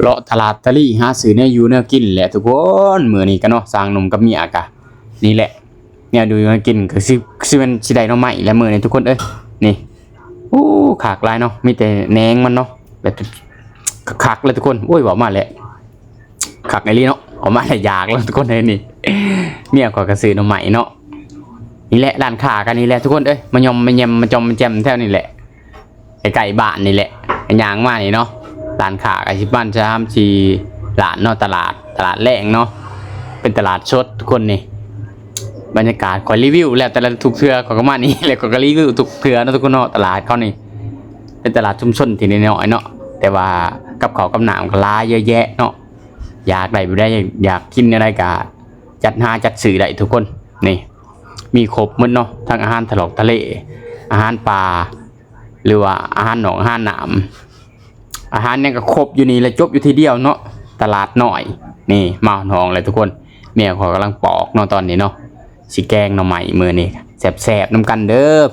ເລາະຕະຫຼາດຕະລີ້ ຫາຊື້ແນວຢູ່ແນວກິນແຫຼະທຸກຄົນ. ມື້ນີ້ກະເນາະ ຊ່າງໜຸ່ມກັບເມຍກະ ນີ້ແຫຼະ ແນວຢູ່ແນວກິນກະຊິ ຊິແມ່ນຊິໄດ້ໜໍ່ໄມ້ແຫຼະມື້ນີ້ທຸກຄົນເອີຍ. ນີ້ ໂອ້ ຄັກຫຼາຍເນາະ ມີແຕ່ແໜງມັນເນາະ ແບບຄັກໆເລີຍທຸກຄົນ. ໂອ້ຍ ເວົ້າມາແຫຼະ ຄັກອີ່ຫຼີເນາະ ເວົ້າມາແລ້ວຢາກແລ້ວທຸກຄົນເອີຍ. ນີ້ ເມຍຂ້ອຍກະຊື້ໜໍ່ໄມ້ເນາະ. ນີ້ແຫຼະ ຮ້ານຄ້າກະນີ້ແຫຼະທຸກຄົນເອີຍ ມາຍ່ອມມາແຍມ ມາຈອມມາແຈມແຖວນີ້ແຫຼະ ໃກ້ໆບ້ານນີ້ແຫຼະ. ກະຍ່າງມານີ້ເນາະ ຮ້ານຄ້າກະຊິປະມານສາມສີ່ຮ້ານເນາະ. ຕະຫຼາດ ຕະຫຼາດແລງເນາະ ເປັນຕະຫຼາດສົດທຸກຄົນ. ນີ້ບັນຍາກາດ ຂ້ອຍຣີວິວແລ້ວ ແຕ່ລະທຸກເທື່ອຂ້ອຍກະມານີ້ແຫຼະ ຂ້ອຍກະຣີວິວທຸກເທື່ອເນາະທຸກຄົນເນາະ. ຕະຫຼາດເຂົານີ້ເປັນຕະຫຼາດຊຸມຊົນທີ່ນ້ອຍໆເນາະ ແຕ່ວ່າກັບເຂົ້າກັບນ້ຳກະຫຼາຍເຍາະແຍະເນາະ. ຢາກໄດ້ແບບໃດ ຢາກກິນແນວໃດກະຈັດຫາຈັດຊື້ໄດ້ທຸກຄົນ. ນີ້ ມີຄົບໝົດເນາະ ທັງອາຫານທະລອກທະເລ ອາຫານປ່າ ຫຼືວ່າອາຫານໜອງອາຫານນ້ຳ ອາຫານຫຍັງກະຄົບຢູ່ນີ້ແລະ ຈົບຢູ່ທີ່ດຽວເນາະ ຕະຫຼາດນ້ອຍ. ນີ້ ມາຮອດຫ້ອງແລ້ວທຸກຄົນ ເມຍຂ້ອຍກຳລັງປອກເນາະຕອນນີ້ເນາະ. ຊິແກງໜໍ່ໄມ້ມື້ນີ້ ແຊບໆນຳກັນເດີ.